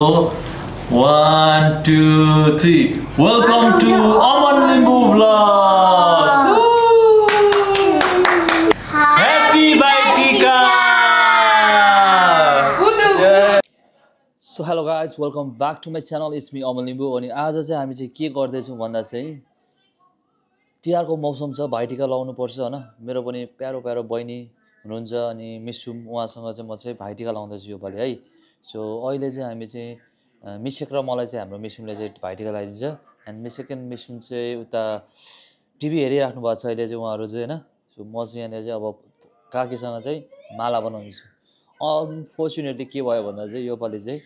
One, two, three. Welcome to Aman Limbu Vlogs. Happy Baitika! So hello guys, welcome back to my channel. It's me Aman Limbu. अनि आज चाहिँ हामी चाहिँ के गर्दै छौं भन्दा चाहिँ तिहारको मौसम छ, भाइटिका लाउनु पर्छ हैन। मेरो पनि प्यारो प्यारो बहिनी हुनुहुन्छ अनि मिसुम उहाँसँग चाहिँ म चाहिँ भाइटिका लाउँदै छु यो पालि है। सो अहिले चाहिँ हामी चाहिँ मिसेक र मलाई चाहिँ हाम्रो मिसुमले चाहिँ भाइटिका लगाइदिन्छ एन्ड मिसेक एन्ड मिसुम चाहिँ उता टिभी हेरिराख्नु भएको छ अहिले चाहिँ उहाँहरू चाहिँ हैन। सो म चाहिँ यहाँनिर चाहिँ अब काकीसँग चाहिँ माला बनाउँदैछु। अनफर्चुनेटली के भयो भन्दा चाहिँ यो पालि चाहिँ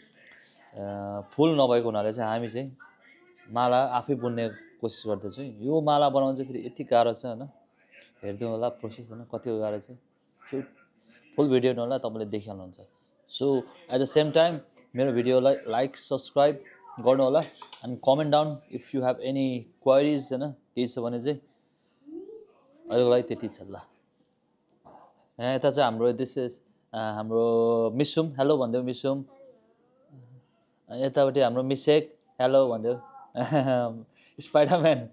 फुल नभएको हुनाले चाहिँ हामी चाहिँ माला आफै बुन्ने कोसिस गर्दैछु। यो माला बनाउन चाहिँ फेरि यति गाह्रो छ हैन, हेर्नु होला प्रोसेस हैन कति गाह्रो छ। फुल भिडियो हेर्नु होला तपाईले देखिहाल्नुहुन्छ। So at the same time मेरो भिडियोलाई लाइक सब्स्क्राइब गर्नु होला and comment down if you have any queries हैन, केही छ भने चाहिँ अहिलेको लागि त्यति छ ल। यता चाहिँ हाम्रो दिस इज हाम्रो मिसुम, हेलो भन्देऊ मिसुम। यतापट्टि हाम्रो मिसेक, हेलो भन्देऊ। स्पाइडरम्यान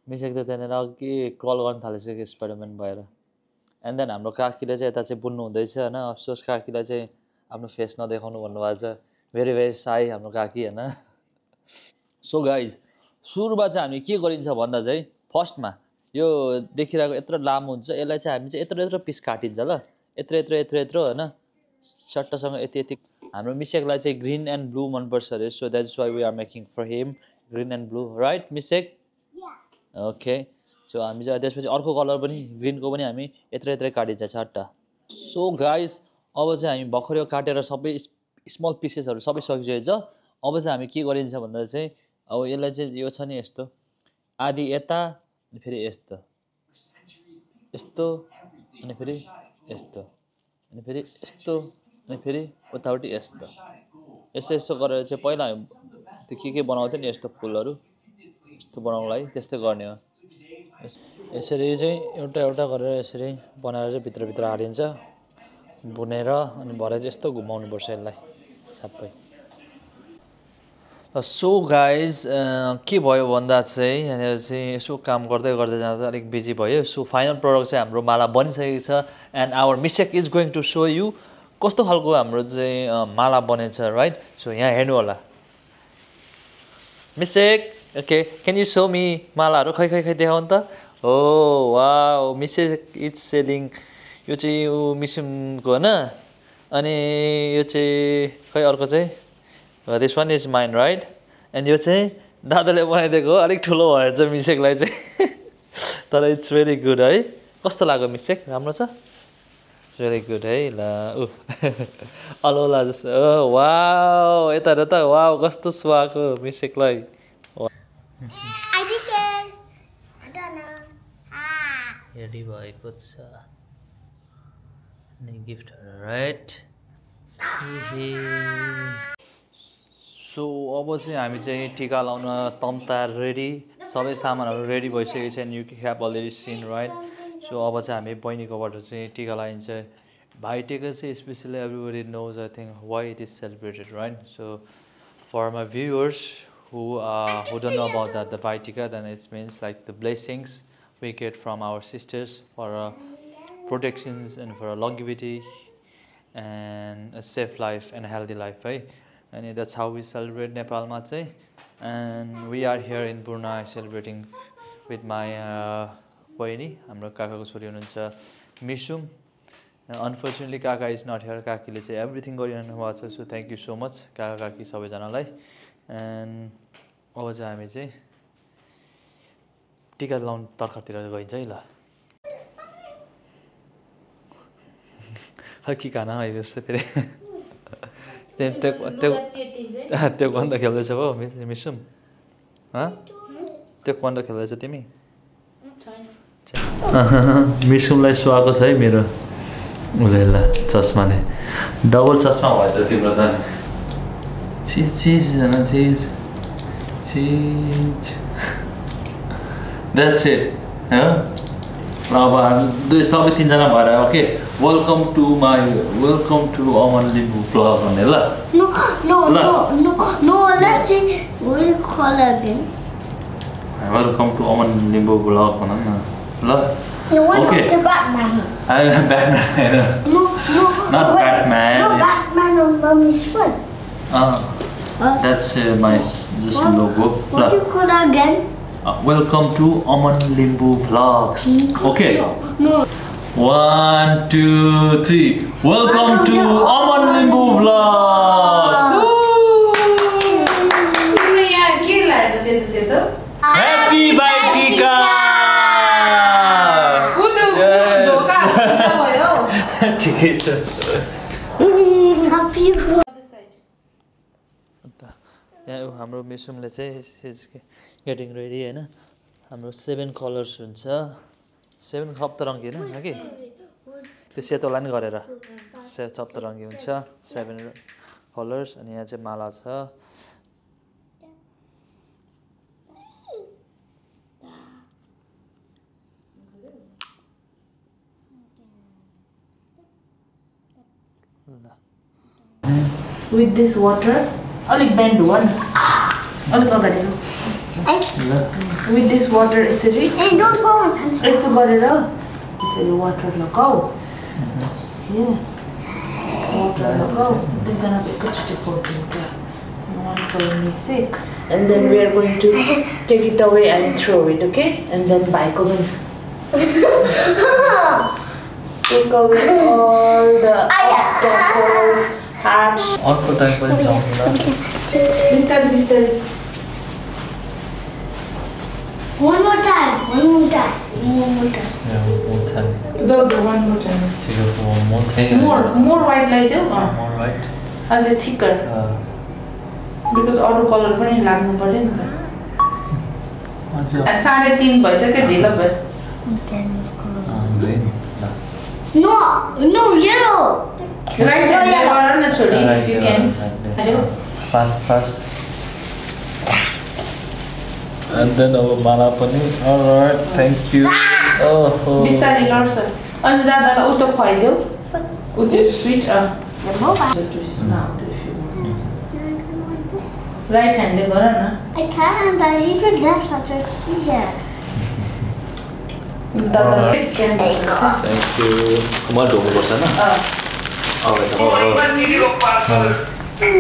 मिसेक त त्यहाँनिर अघि क्रल गर्न थालिसक्यो स्पाइडरम्यान भएर। एन्ड देन हाम्रो काकीले चाहिँ यता चाहिँ बुन्नु हुँदैछ हैन। अफसोस काकीलाई चाहिँ आफ्नो फेस नदेखाउनु भन्नुभएको छ। भेरी भेरी साई हाम्रो काकी हैन। सो गाइज सुरुमा चाहिँ हामी के गरिन्छ भन्दा चाहिँ फर्स्टमा यो देखिरहेको यत्रो लामो हुन्छ, यसलाई चाहिँ हामी चाहिँ यत्रो यत्रो पिस काटिन्छ ल। यत्रो यत्रो यत्रो यत्रो हैन, सट्टासँग यति यति। हाम्रो मिसेकलाई चाहिँ ग्रीन एन्ड ब्लू मनपर्छ अरे, so that's why we are making for him green and blue, right Misek? Okay. So हामी चाहिँ त्यसपछि अर्को कलर पनि ग्रीनको पनि हामी यत्रो यत्रो काटिन्छ छट्टा। सो गाइस अब चाहिँ हामी भर्खर यो काटेर सबै स्मल पिसेसहरू सबै सकिसकेको छ। अब चाहिँ हामी के गरिन्छ भन्दा चाहिँ अब यसलाई चाहिँ यो छ नि यस्तो आदि यता अनि फेरि यस्तो यस्तो अनि फेरि यस्तो अनि फेरि यस्तो अनि फेरि उतापट्टि यस्तो यस्तो यस्तो गरेर चाहिँ पहिला त्यो के बनाउँथ्यो नि यस्तो फुलहरू यस्तो बनाउनुको लागि त्यस्तै गर्ने हो। यसरी चाहिँ एउटा एउटा गरेर यसरी बनाएर चाहिँ भित्रभित्र हालिन्छ बुनेर अनि भरे चाहिँ यस्तो घुमाउनु पर्छ यसलाई सबै। सो गाइज के भयो भन्दा चाहिँ यहाँनिर चाहिँ यसो काम गर्दै गर्दै जाँदा अलिक बिजी भयो। सो फाइनल प्रडक्ट चाहिँ हाम्रो माला बनिसकेको छ and our Misek is going to show you कस्तो खालको हाम्रो चाहिँ माला बनेछ, राइट? सो यहाँ हेर्नु होला Misek. Okay, can you show me मालाहरू खै खै खै देखाउनु त। हो वाओ, मिसेक इज सेलिङ। यो चाहिँ यो मिसुमको होइन अनि यो चाहिँ खै अर्को चाहिँ this one is mine, right? And यो चाहिँ दादाले बनाइदिएको हो, अलिक ठुलो भएर चाहिँ मिसेकलाई चाहिँ तर इट्स भेरी गुड है। कस्तो लाग्यो मिसेक, राम्रो छ? इट्स भेरी गुड है ल। अलोला जस्तो वाओ, यता हेर त वाओ कस्तो सुहाएको मिसेकलाई। रेडी भएको छ अनि गिफ्टहरू, राइट? सो अब चाहिँ हामी चाहिँ टिका लाउन तम्तार रेडी, सबै सामानहरू रेडी भइसकेको छ and you have already seen, right? So अब चाहिँ हामी बहिनीकोबाट चाहिँ टिका लगाइन्छ। भाइटिका चाहिँ especially everybody knows I think why it is celebrated, right? So for my viewers who don't know about that, the Baitika, then it means like the blessings we get from our sisters for protections and for longevity and a safe life and a healthy life, right? And that's how we celebrate Nepal Matsai. And we are here in Brunei celebrating with my Waini, हाम्रो काकाको छोरी हुनुहुन्छ मिसुम। Unfortunately काका is not here, काकीले चाहिँ everything गरिरहनु भएको छ। So thank you so much काका काकी सबैजनालाई। एन्ड अब चाहिँ हामी चाहिँ टिका लाउनु तर्खरतिर गइन्छ है ल। के खाना है जस्तो फेरि त्यो कन्द खेल्दैछ भयो मिसुम? त्यो कन्द खेल्दैछ तिमी? मिसुमलाई सुहाएको छ है मेरो उसले ल चस्माले, डबल चस्मा भयो त तिम्रो त। चिज चिज होइन चिज चिज, द्याट्स इट। अब हामी सबै तिनजना भएर okay welcome to Aman Limbu blog भन्ने ल No, let's say we'll call again. Welcome to Aman Limbu blog भनौँ न ल No, what Okay. about the Batman? Batman No, Not wait, Batman, No, it's- Batman on Mummy's foot. That's my just logo What do you call that again? Welcome to Aman Limbu vlogs okay No. 1 2 3 welcome to Aman Limbu vlogs happy Bhaitika ठिकै छ Happy यहाँ हाम्रो मिसुमले चाहिँ getting ready होइन हाम्रो 7 colours हुन्छ 7 सप्तरङ्गी होइन कि त्यो सेतोलाई नि गरेर सप्तरङ्गी हुन्छ 7 कलर्स अनि यहाँ चाहिँ माला छ With this water, only bend one. Only cover this. With this water, यसरी Hey, don't go on. यस्तो गरेर यसरी water लगाऊ. Water लगाऊ. दुईजनाको एकैचोटि पोर्दिनु क्या. One for mistake. And then we are going to take it away and throw it, okay? And then भाइको पनि. Take away all the obstacles, hearts. अर्को टाइम पनि जाउँला बिस्तारै बिस्तारै. One more time. One more time. The one more time. More white लगाइदेऊ. अझै thicker. Because अरू colour पनि लाग्नु पर्यो नि त. 3.5 भइसक्यो ढिलो भयो. No, yellow. Right hand गर न छोरी if you can. Fast. And then अब माला पनि alright, thank you. बिस्तारै लड्छ. अनि दादालाई उतो खुवाइदेऊ. उतो स्वीट राइट ह्यान्डले गर न. I can't. I even left such a here. दादालाई Thank you. म ढोग्नुपर्छ न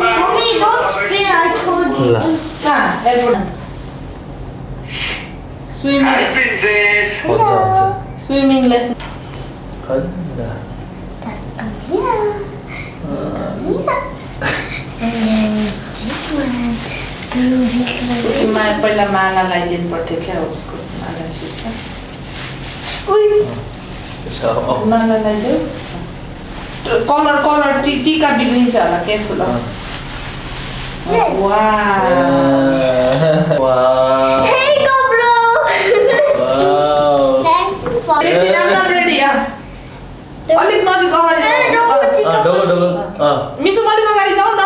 Mommy, don't spin. I told you. Swimming swimming lesson. पहिला माला लगाइदिनु पर्थ्यो क्या उसको माला शीर्ष. माला लगाइदेऊ. कलर टिका बिग्रिन्छ होला careful. Wow. Hey, go, bro. Wow. Thank you for. Ready. अलिक नजिक अगाडि जाऊ. डबल मिसु अलिक अगाडि जाऊ न.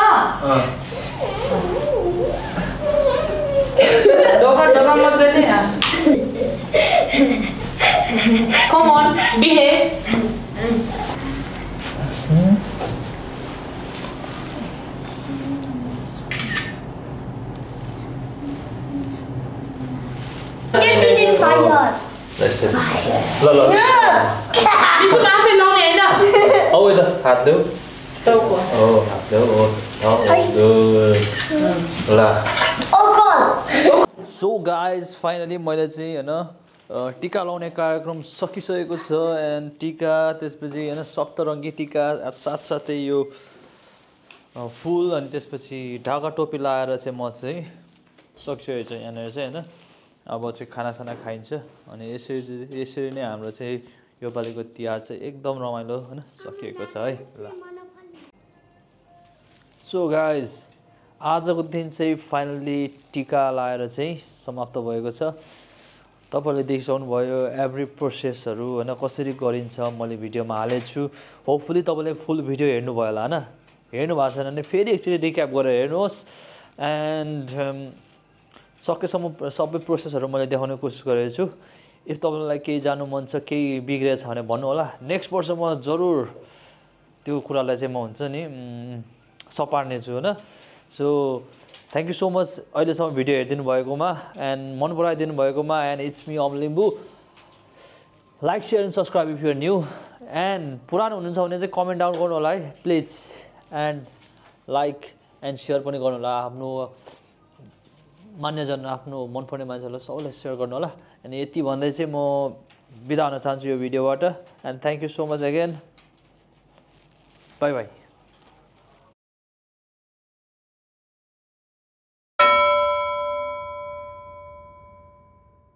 ढोका मजाले. Come on, behave. Get it in fire. That's it. ल मिसु आफै लाउने हैन. औ यता हात देऊ टाउको. हात देऊ ल Oh, God. So guys finally मैले चाहिँ होइन टिका लाउने कार्यक्रम सकिसकेको छ एन्ड टिका त्यसपछि होइन सप्तरङ्गी टिका साथसाथै यो फुल अनि त्यसपछि ढाका टोपी लगाएर चाहिँ म चाहिँ सकिसकेको छु यहाँनिर चाहिँ होइन अब चाहिँ खानासाना खाइन्छ अनि यसरी नै हाम्रो चाहिँ योपालिको तिहार चाहिँ एकदम रमाइलो होइन सकिएको छ है ल सो गाइज आजको दिन चाहिँ फाइनली टिका लगाएर चाहिँ समाप्त भएको छ तपाईँले देखिसक्नु भयो एभ्री प्रोसेसहरू होइन कसरी गरिन्छ मैले भिडियोमा हालेको छु होपफुली तपाईँले फुल भिडियो हेर्नुभयो होला होइन हेर्नु भएको छैन भने फेरि एकचोटि रिक्याप गरेर हेर्नुहोस् एन्ड सकेसम्म सबै प्रोसेसहरू मैले देखाउने कोसिस गरेको छु इफ तपाईँलाई केही जानु मन छ केही बिग्रेछ भने भन्नु होला नेक्स्ट वर्ष म जरुर त्यो कुरालाई चाहिँ म हुन्छ नि सपार्ने छु होइन so thank you so much अहिलेसम्म भिडियो हेरिदिनु भएकोमा एन्ड मन पराइदिनु भएकोमा and it's me um Limbu like share and subscribe if you're new and पुरानो हुनुहुन्छ भने चाहिँ कमेन्ट डाउन गर्नु होला है please and like and share पनि गर्नु होला आफ्नो मान्यजन आफ्नो मनपर्ने मान्छेहरूलाई सबैलाई सेयर गर्नु होला अनि यति भन्दै चाहिँ म बिदा हुन चाहन्छु यो भिडियोबाट and thank you so much again by by